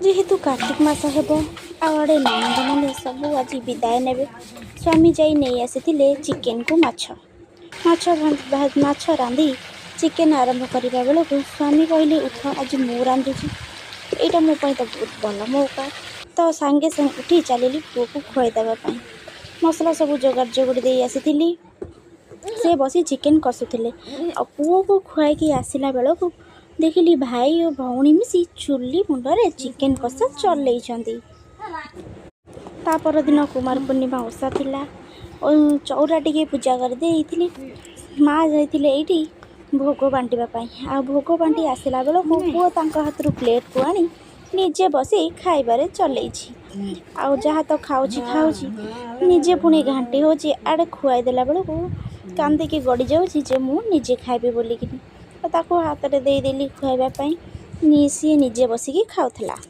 ଯେହେତୁ କାର୍ତ୍ତିକ ମାସ ହେବ, ଆଉ ଆଡ଼େ ନଣନ୍ଦମାନେ ସବୁ ଆଜି ବିଦାୟ ନେବେ। ସ୍ୱାମୀ ଯାଇ ନେଇ ଆସିଥିଲେ ଚିକେନକୁ ମାଛ। ମାଛ ମାଛ ରାନ୍ଧି ଚିକେନ ଆରମ୍ଭ କରିବା ବେଳକୁ ସ୍ୱାମୀ କହିଲେ, "ଉଠ, ଆଜି ମୁଁ ରାନ୍ଧୁଛି।" ଏଇଟା ମୋ ପାଇଁ ତ ବହୁତ ଭଲ ମଉକା। ତ ସାଙ୍ଗେ ସାଙ୍ଗେ ଉଠି ଚାଲିଲି ପୁଅକୁ ଖୁଆଇ ଦେବା ପାଇଁ। ମସଲା ସବୁ ଯୋଗାଡ଼ ଯୋଗାଡ଼ି ଦେଇ ଆସିଥିଲି। ସେ ବସି ଚିକେନ କଷୁଥିଲେ। ଆଉ ପୁଅକୁ ଖୁଆଇକି ଆସିଲା ବେଳକୁ ଦେଖିଲି ଭାଇ ଓ ଭଉଣୀ ମିଶି ଚୁଲି ମୁଣ୍ଡରେ ଚିକେନ କଷା ଚଲେଇଛନ୍ତି। ତା ପରଦିନ କୁମାର ପୂର୍ଣ୍ଣିମା ଓଷା ଥିଲା ଓ ଚଉରା ଟିକେ ପୂଜା କରିଦେଇଥିଲି। ମା ଯାଇଥିଲେ ଏଇଠି ଭୋଗ ବାଣ୍ଟିବା ପାଇଁ। ଆଉ ଭୋଗ ବାଣ୍ଟି ଆସିଲା ବେଳକୁ ପୁଅ ତାଙ୍କ ହାତରୁ ପ୍ଲେଟ୍କୁ ଆଣି ନିଜେ ବସି ଖାଇବାରେ ଚଲେଇଛି। ଆଉ ଯାହା ତ ଖାଉଛି ଖାଉଛି, ନିଜେ ପୁଣି ଘାଣ୍ଟି ହେଉଛି। ଆଡ଼େ ଖୁଆଇ ଦେଲା ବେଳକୁ କାନ୍ଦିକି ଗଡ଼ି ଯାଉଛି ଯେ ମୁଁ ନିଜେ ଖାଇବି ବୋଲିକିନି। ତ ତାକୁ ହାତରେ ଦେଇଦେଲି ଖୁଆଇବା ପାଇଁ, ସିଏ ନିଜେ ବସିକି ଖାଉଥିଲା।